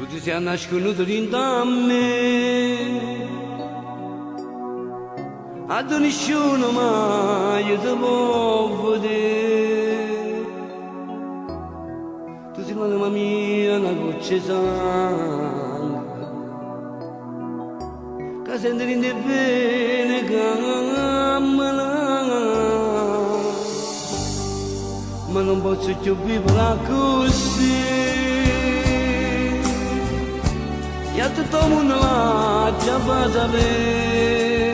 Tu ti sei annasconnuto dint' a me Addo nisciuno maje te po' vedè Tu si l'anema mia, na goccia 'e sangue Ca sento dint' 'e vene cammenà Ma nun pozzo cchiù vivere accussì E a tutto 'o munno l'aggia fa sapè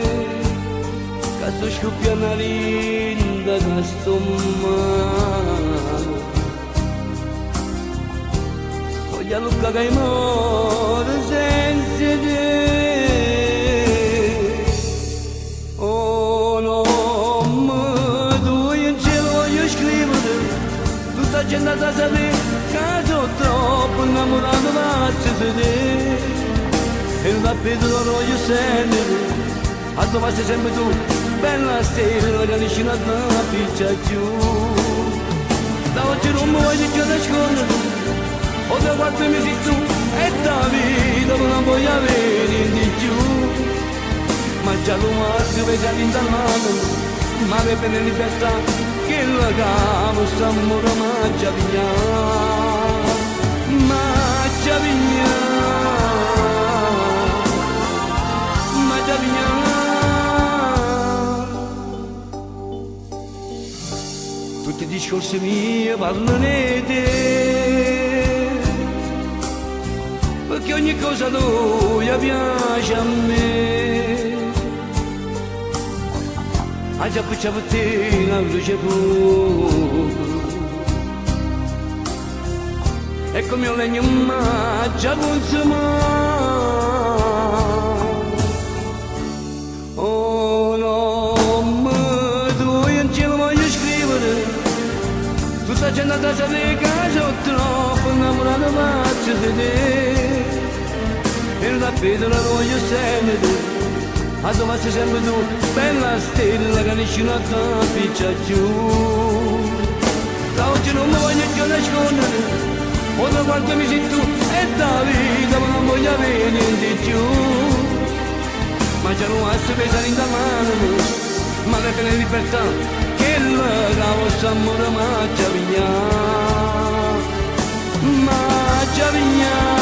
Ca sto scuppianno 'a dint' ca sto male Voglio alluccà ca i' moro senza 'e te 'O nomme tuoje 'ncielo voglio scrivere Tutta 'a gente adda sapè ca so' troppo 'nnammurato pazzo 'e te E nu tappeto d'oro voglio stennere Addò passe sempe tu Bella stella ca nisciuno adda appiccià cchiù Da oggi nun me voglio cchiù nasconnere 'O da quatt' mesi tu e da vita nun 'a voglio avè niente cchiù Ma già lumato pesa dint' all'anema Ma pe bene libertà chella ca me st'ammore m'aggia piglià M'aggia piglià M'aggia piglià Tutt' 'e discorsi miei parlano 'e te Pecché ogni cosa toja piace a me Aggia appiccià pe te na luce 'e fuoco E comme 'o legno m'aggia cunzumà 'O nomme tuoje 'ncielo voglio scrivere Tutta 'a gente adda sapè ca so' troppo 'nnammurato pazzo 'e te E nu tappeto d'oro voglio stennere Addò passe sempe tu Bella stella ca nisciuno adda appiccià cchiù Da oggi nun me voglio cchiù nasconnere 'O traguardo mio si tu e da vita ma nun voglio avè niente cchiù Ma già lumasto pesa dint' 'a l'anema Ma le bene libertà chella ca vo' st'ammore m'aggia piglià M'aggia piglià.